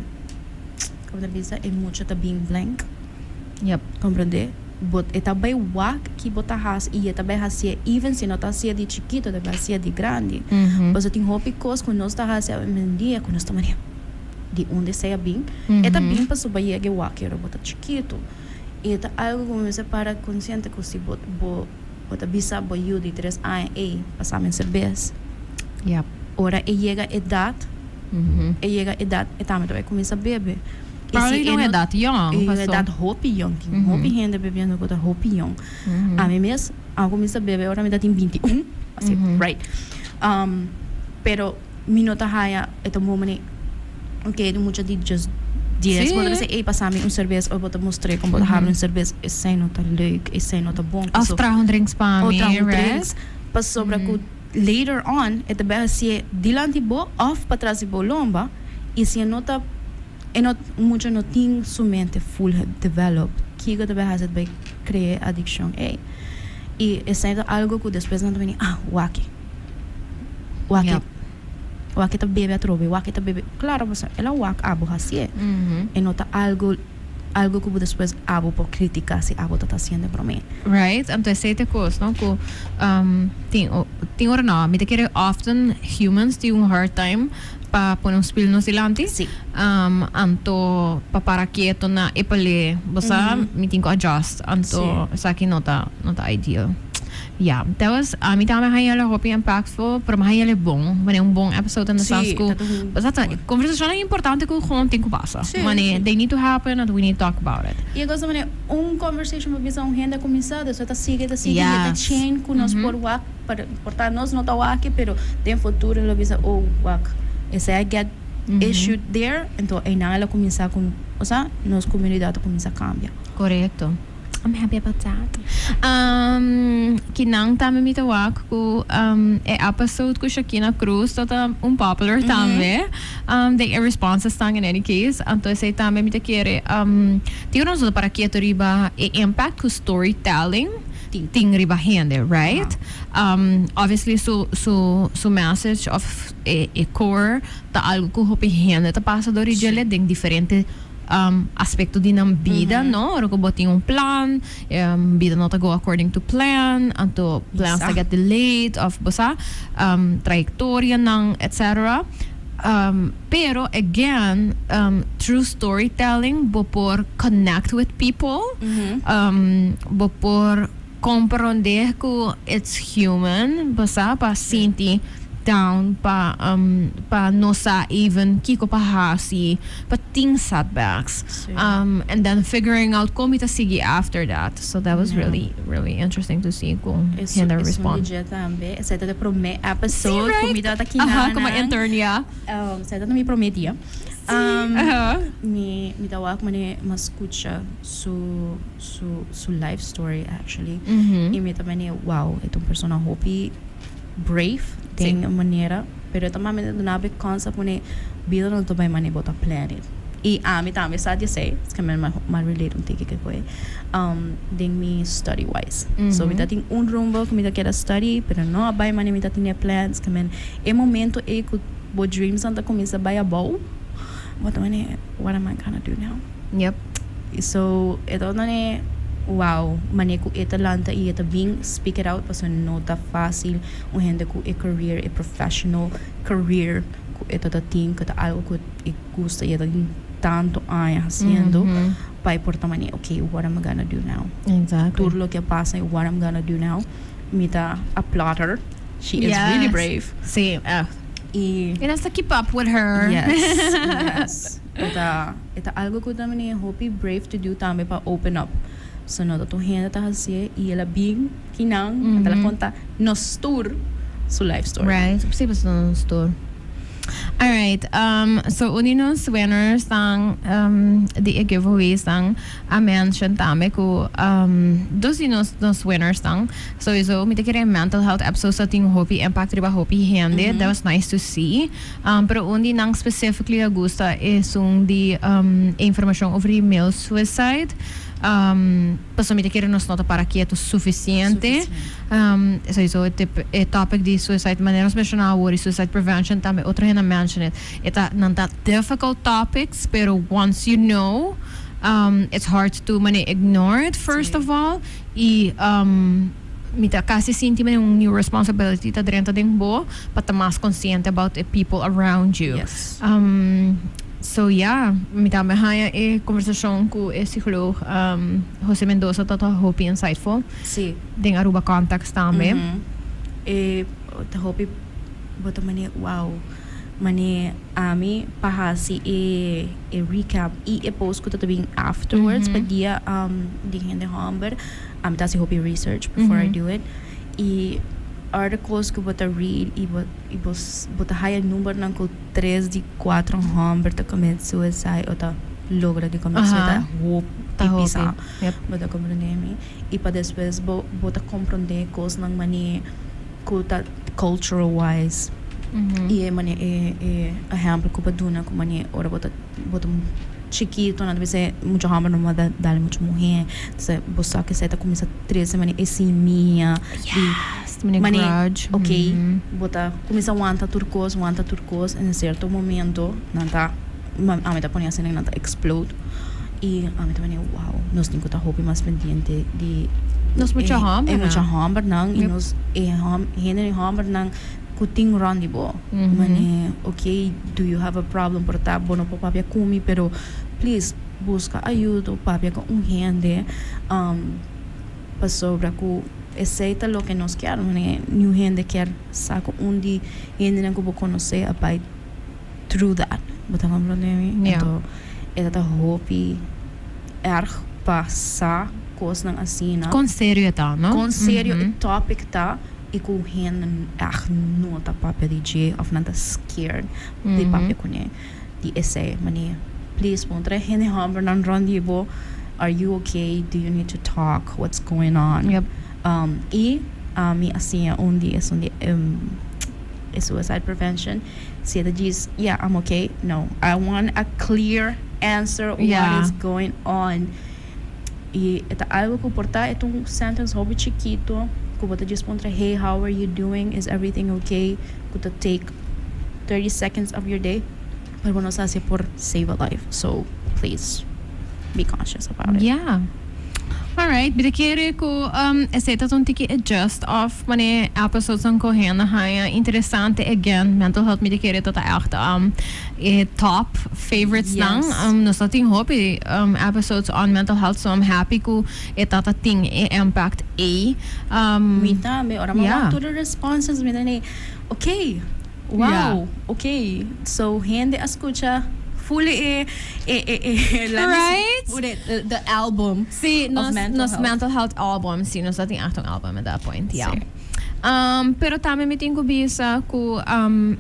como ta bisa e mucha ta bin blank. Yep. Comprende? Bo e ta bay wak ki bo ta haci y e ta bay hacié even si no ta hacié di chikito e ta bay hacié di grandi. Pasobra tin hopi cos cu nos ta haci awendia cu nos ta mane. Di unda esei a bin? E ta bin pasobra yega e wak ora bo ta chikitu. I e ta algu ku bo mester para konsiente ku si bo bo bo ta bisa bo yu di tres aña, ey, pasa mi un serbes. Ora e yega edat, e yega edat, e tambe ta bai kuminsá bebe. I Probably si e un no edat yong, e un paso. edat hopi yong, tin hopi hende bebiendo ku ta hopi yong. Ami mes a kuminsá bebe ora mi ta tin 21, así, right. Pero. Mi no ta haya e ta un bon manera ok di mucha di just dies bo ta bisa ey pasa mi un serbes of bo ta mustr'e con bo ta habri un serbes esey no ta leuk esey no ta bon Of traha un drinks pa of mi traha un right drinks pasobra cu later on e ta bay haci'e dilanti bo of patras di bo lomba y si e no ta e no mucha no tin su mente full develop kico ta bay haci ta bay crea e adiccion ey y esey ta algo cu despues nan ta bini ah wak. Wak Yep. wak e ta bebe atrobe, wak e ta bebe. Claro, pasobra el a wak abo hacié. E no ta algo algo cu bo despues abo por critica si abo ta ta haciendo e prome. Right, anto esey ta e cos, no, cu tin tin ora no, mi ta kere often humans tin un hard time pa pone un spiel nos dilanti. Si. Anto pa para keto na e pale, bo sa, mi tin cu adjust, anto esaki no ta no ta ideal. Ya, that was, ami tambe haña el hopi impactful, pero mi haña el bon, manera un bon episode in the sense ku, sa ta conversacionnan importante ku gewoon tin ku pasa. Manera they need to happen and we need to talk about it. I e cosa manera un conversation bo bisa un hende a cuminsa, despues ta sigui, ta sigui, i e ta chain ku nos por wak, por ta nos no ta wak pero den futuro lo bisa oh wak esei a get issued there, enton einan el a cuminsa ku, osea nos comunidad a cuminsa cambia. Corecto. I'm happy about that. Um, kinan tambe mi ta wak ku um, e episode ku Shakina Cruz ta ta un popular tambe. Um, den e responses tan in any case. Anto esei tambe mi ta kere um, tin nos para keto riba e impact ku storytelling tin riba hende, right? Um, obviously su su su message of e e core ta algo ku hopi hende ta pasa dor di djele den diferente aspecto di nan bida no ora cu bo tin un plan bida no ta go according to plan anto plans ta get delayed of bo sa trayectorianan etc pero again through storytelling bo por connect with people bo por compronde cu it's human bo sa pa sinti. down, pa no sa even kiko pa hasi, pa tin setbacks. And then figuring out con mi ta sigui after that. So that was really, really interesting to see con hende respond. Esey tambe. Esey ta e prome episode cu mi tabata aki. Aha, como intern, yeah. Esey ta mi prome dia. Mi ta wak mane m'a scucha su life story actually. Y mi ta mane, wow, e ta un persona hopi brave den un manera. Pero e ta mami ta duna bo concept mane bida no ta bay mane bo ta plan it. Y ami tambe sa di esey, esaki mi a relate un tiki cu e den mi study wise. So mi ta tin un rumbo cu mi ta keda study, pero no a bay mane mi ta tene plans. E momento ey cu bo dreams nan ta cuminsa bay abou, bo ta mane, "What am I gonna do now?" So e ta mane, wow, mane cu e ta lanta y e ta bin speak it out, pasobra no ta facil un hende cu e career, e professional career cu e ta tin, cu ta algo cu e gusta y e ta tin tanto aña haciendo, pa e por ta mane, "Okay, what am I gonna do now?" Tur loke a pasa y what I'm gonna do now, mi ta applaud her. She is really brave. Si, echt. Y nos ta keep up with her. Yes. E ta algo cu tambe hopi brave to do tambe pa open up. So no ta tur hende ta haci'e y el a bin kinan, el a conta nos tur su life story. Right, si, pues nos tur. Alright, so un di nos winners dan di e giveaways dan a mention tambe cu dos di nos winners dan sowieso mi ta kere mental health episodes ta tin hopi impact riba hopi hende. That was nice to see. Pero un di nan specifically a gusta es un di informacion over di male suicide. Pasobra mi ta kere nos no ta para keto suficiente. Sowieso e topic di suicide, manera nos menciona awor, y suicide prevention tambe otro hende a mention it. E ta nan ta difficult topics, pero once you know, it's hard to mane ignore it first of all. Y mi ta casi sinti mane un new responsibility ta drenta den bo pa ta mas consciente about the people around you. So yeah, mi tambe haya e conversacion cu e psicoloog Jose Mendoza ta hopi insightful. Den Aruba context tambe. E ta hopi bo ta mane, wow, mane ami pa hasi e recap y e post cu ta bin afterwards pa dia di hende homber, ami ta hasi hopi research before I do it y articles cu bo ta read y bo ta haya numbernan cu tres di cuatro homber ta commit suicide o ta logra di commit suicide, hopi Ta hopi. Pisa. Bo ta comprende mi y pa despues bo ta comprende cosnan mane cu ta cultural wise y e mane e ehempel cu bo duna cu mane ora bo ta chikito nan ta bisa mucho homber no ta dal mucho muher, entonces bo sa cu esey ta cuminsa trece mane e simia di Yes, mane mane grudge. Ok, bo ta cuminsa wanta tur cos, wanta tur cos, en cierto momento nan ta, ami ta pone asina, nan ta explode y ami ta mane, wow, nos tin cu ta hopi mas pendiente di Nos mucha homber e mucha nan. Homber nan y nos e hende homber nan cu tin rond di bo. Mane, ok, do you have a problem? Por ta bo no por papia cu mi, pero please busca ayuda, papia cu un hende, pasobra cu esey ta loke nos kier. Mane, niun hende kier sa cu un di hendenan cu bo conoce a bay through that. Bo ta comprende mi? Anto, e ta hopi erg pa sa cosnan asina. Con serio ta, no? Con serio e topic ta y cu hende echt no ta papia di dje of nan ta scared di papia cune di esey. Mane, please puntra hende homber nan rond di bo, are you okay? Do you need to talk? What's going on? Y ami a siña un di esun di e suicide prevention, si e ta djis, "Yeah, I'm okay." No, I want a clear answer. What is going on? Y e ta algo cu por ta e ta un sentence hopi chikito cu bo ta djis puntra, "Hey, how are you doing? Is everything okay?" Cu ta take 30 seconds of your day, pero bo no sa si por save a life. So please be conscious about it. Yeah. Alright, mi ta kere ku esei ta un tiki adjust of mane episodes nan ku hende haña interesante. Again, mental health mi ta kere ta ta echt e top favorites nan. Nos ta tin hopi episodes on mental health, so I'm happy ku e ta ta tin e impact ei. Mi tambe, ora mi wak tur e responses mi ta nee, okay, wow, okay, so hende a scucha full e e e e let me Right? put it, the album Sí, of nos mental nos health. mental health album, sí, nos ta tin echt un album at that point, ja. Sí. Pero tambe mi tin ku bisa ku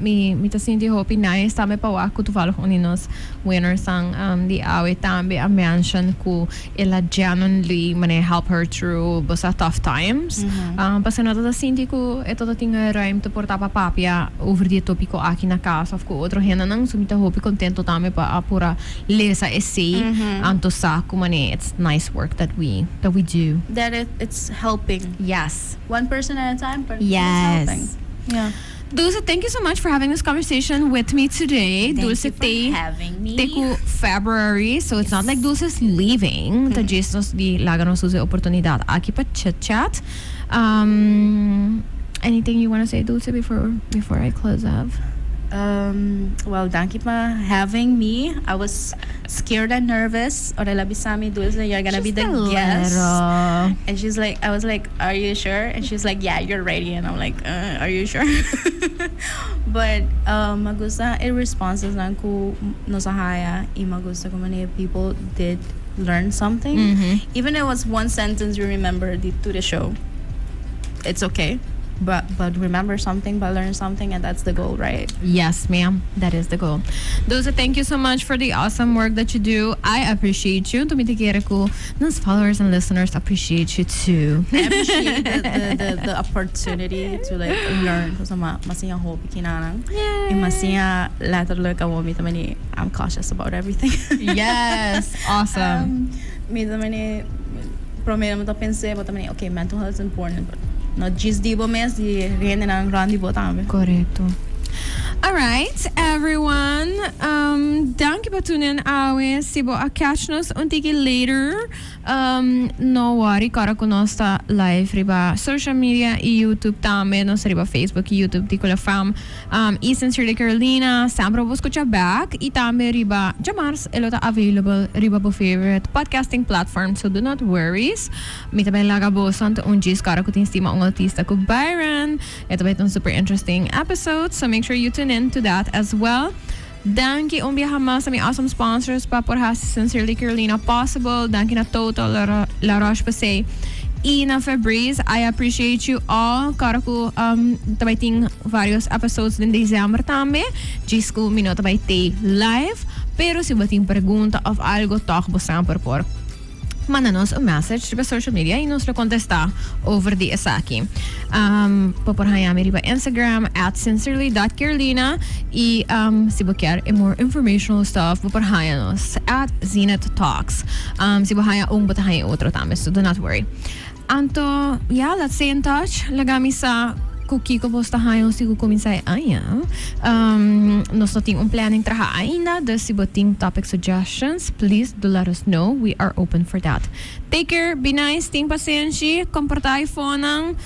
mi mi ta sinti hopi nice tambe pa wak ku toevallig un di nos winnersnan di awe tambe a mention ku el a genuinely manera help her through bosa tough times. Pasobra no ta ta sinti ku e ta tin e ruimte por ta pa papia over di e topiko aki na kas of ku otro hendenan. So mi ta hopi kontento tambe pa a por a lesa esei anto sa ku manera it's nice work that we that we do. That it's helping. Yes. One person at a time, but Yes. it's helping. Yeah. Dulce, thank you so much for having this conversation with me today. Thank Dulce you for te having me. te ku February, so it's not like Dulce is leaving. Ta djis nos di laga nos usa e oportunidad aki pa chit chat. Anything you wanna say, Dulce, before I close up? Well, danki pa having me. I was scared and nervous. Ora el a bisa mi, Dulce, you're gonna be Just the a guest. little. And she's like, I was like, are you sure? And she's like, yeah, you're ready. And I'm like, are you sure? But mi a gusta e responses nan ku nos a haya y mi a gusta como manera people did learn something. Even if it was one sentence you remember di tur e show, it's okay. But remember something, but learn something, and that's the goal, right? Yes, ma'am. That is the goal. Dulce, thank you so much for the awesome work that you do. I appreciate you. Anto mi ta kere ku nos followers and listeners appreciate you too. I appreciate the opportunity to like learn. Pasobra m'a m'a siña hopi kinanan. Y m'a siña letterlijk awor mi ta mani I'm cautious about everything. Yes, awesome. Mi ta mani prome mi ta pensa bo ta mani okay mental health is important but no djis di bo mes di hendenan rond di bo tambe. Correcto. All right, everyone. Danki pa tune in awe. Si bo a catch nos un tiki later, no worry, kòrda ku nos ta live riba social media i YouTube tambe. Nos ta riba Facebook i YouTube di Kula Fam. I Sincerely Carolina, semper bo por skucha bek i tambe riba djamars e lo ta available riba bo favorite podcasting platform, so do not worries. Mi ta bai laga boso anto un djis kòrda ku tin stima un autista ku Byron. E ta bai ta un super interesting episode, so make sure you tune in to that as well. Danki un biaha mas na mi awesome sponsors pa por hasi Sincerely Carolina possible. Danki na Total, La Roche-Posay y na Febreze. I appreciate you all. Kòrda ku ta bai tin varios episodes den december tambe. Djis ku mi no ta bai tei live, pero si bo tin pregunta of algo tòg bo semper por manda nos un message riba social media y nos lo contesta over di esaki. Bo por haña mi riba Instagram at sincerely dot carolina y si bo kier e more informational stuff bo por haña nos at Zenith Talks. Si bo haña un bo ta haña e otro tambe, so do not worry. Anto, ya, let's stay in touch. Laga mi sa ku kiko bos ta haña si ku kuminsá e aña. Nos no tin un planning traha ainda, dus si bo tin topic suggestions, please do let us know. We are open for that. Take care, be nice, tin pasenshi, komportá e fonan,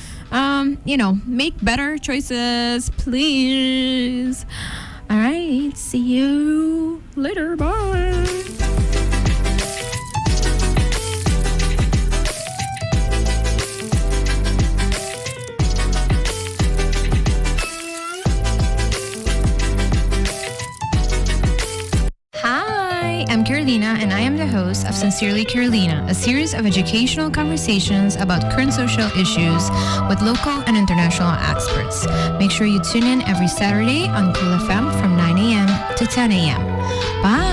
you know, make better choices, please. Alright, see you later, bye. Hi, I'm Carolina and I am the host of Sincerely Carolina, a series of educational conversations about current social issues with local and international experts. Make sure you tune in every Saturday on Cool FM from 9 a.m. to 10 a.m. Bye!